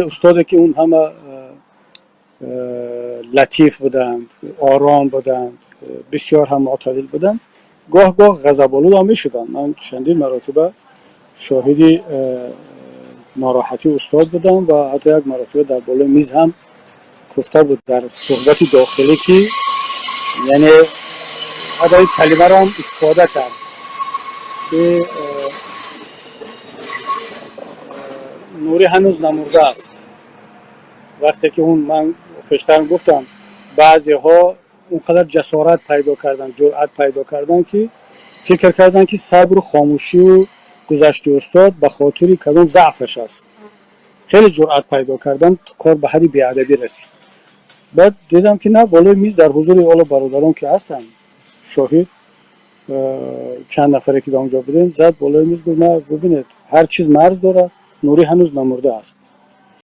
Устоде ки он ҳама латиф буданд, ором буданд, бисёр ҳам мӯътадил буданд, гоҳ гоҳ ғазаболуд ҳам мешуданд. Ман чандин маротиба шоҳиди нороҳатии устод будам ва ҳатто як маротиба дар болои миз ҳам гуфта буд дар суҳбати дохилӣ, ки яъне ҳатто ин калимаро ҳам истифода кард, ки Нурӣ ҳанӯз намурда аст. Вақте ки он ман пештар гуфтам, баъзеҳо он қадар ҷасорат пайдо карданд, ҷуръат пайдо карданд, ки фикр карданд, ки сабру хомӯшию гузашти устод ба хотири кадом заъфаш аст. Хеле ҷуръат пайдо карданд, кор ба ҳадди беадабӣ расид. Баъд дидам, ки на, болои миз дар ҳузури ҳоло бародарон, ки ҳастанд шоҳид, чанд нафаре ки дар онҷо будем, зад болои миз, гуфт: «На, бубинед, ҳар чиз марз дорад, Нурӣ ҳанӯз намурда аст».